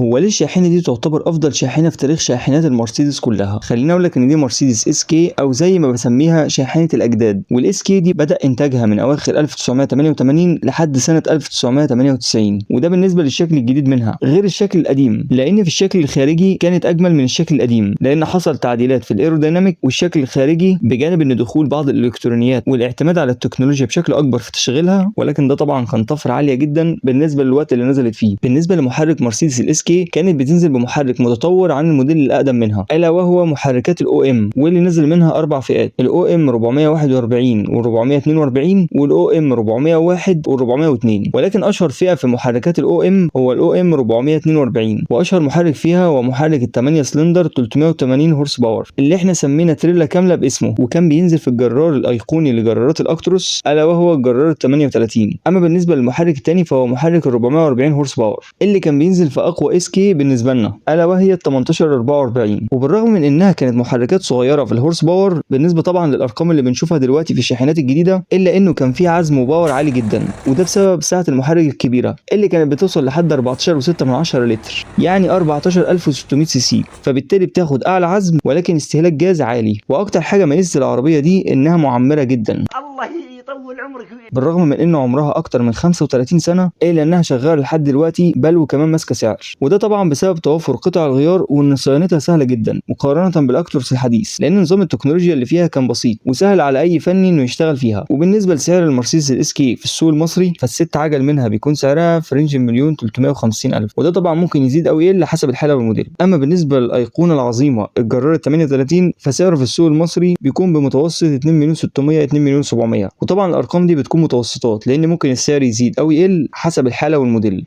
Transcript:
هو ليه الشاحنة دي تعتبر افضل شاحنة في تاريخ شاحنات المرسيدس كلها؟ خليني اقول لك ان دي مرسيدس SK، او زي ما بسميها شاحنة الاجداد. وال SK دي بدا انتاجها من اواخر 1988 لحد سنة 1998، وده بالنسبة للشكل الجديد منها غير الشكل القديم، لان في الشكل الخارجي كانت اجمل من الشكل القديم، لان حصل تعديلات في ال aerodynamic والشكل الخارجي، بجانب ان دخول بعض الالكترونيات والاعتماد على التكنولوجيا بشكل اكبر في تشغيلها، ولكن ده طبعا كان طفرة عالية جدا بالنسبة للوقت اللي نزلت فيه. بالنسبة لمحرك مرسيدس ال SK، كانت بتنزل بمحرك متطور عن الموديل الاقدم منها، الا وهو محركات ال OM، واللي نزل منها اربع فئات: ال OM 441 و442 وال OM 401 و402. ولكن اشهر فئة في محركات ال OM هو ال OM 442، واشهر محرك فيها هو محرك ال 8 سلندر 380 horse power، اللي احنا سمينا تريلا كاملة باسمه، وكان بينزل في الجرار الايقوني لجرارات الاكتروس، الا وهو الجرار ال 38. اما بالنسبة للمحرك الثاني فهو محرك ال 440 horse power، اللي كان بينزل في اقوى SK بالنسبة لنا، الا وهي ال 1844. وبالرغم من انها كانت محركات صغيرة في ال horse power بالنسبة طبعا للارقام اللي بنشوفها دلوقتي في الشاحنات الجديده، الا انه كان فيه عزم و power عالي جدا، وده بسبب سعة المحرك الكبيرة اللي كانت بتوصل لحد 14.6 لتر، يعني 14600 سي سي، فبالتالي بتاخد اعلى عزم ولكن استهلاك جاز عالي. واكتر حاجة ميزت العربية دي انها معمره جدا، الله يطول عمرك. بالرغم من ان عمرها اكتر من 35 سنة الا انها شغالة لحد دلوقتي، بل وكمان ماسكه سعر، وده طبعا بسبب توفر قطع الغيار وان صيانتها سهلة جدا مقارنة بالاكتروس الحديث، لان نظام التكنولوجيا اللي فيها كان بسيط وسهل على اي فني انه يشتغل فيها. وبالنسبة لسعر المرسيدس ال SK في السوق المصري، فالست عجل منها بيكون سعرها في range 1,350,000، وده طبعا ممكن يزيد او يقل حسب الحالة والموديل. اما بالنسبة للايقونه العظيمة الجرار ال 38، فسعره في السوق المصري بيكون بمتوسط 2,600,000 2,700,000، وطبعا الارقام دي بتكون متوسطات لان ممكن السعر يزيد او يقل حسب الحالة والموديل.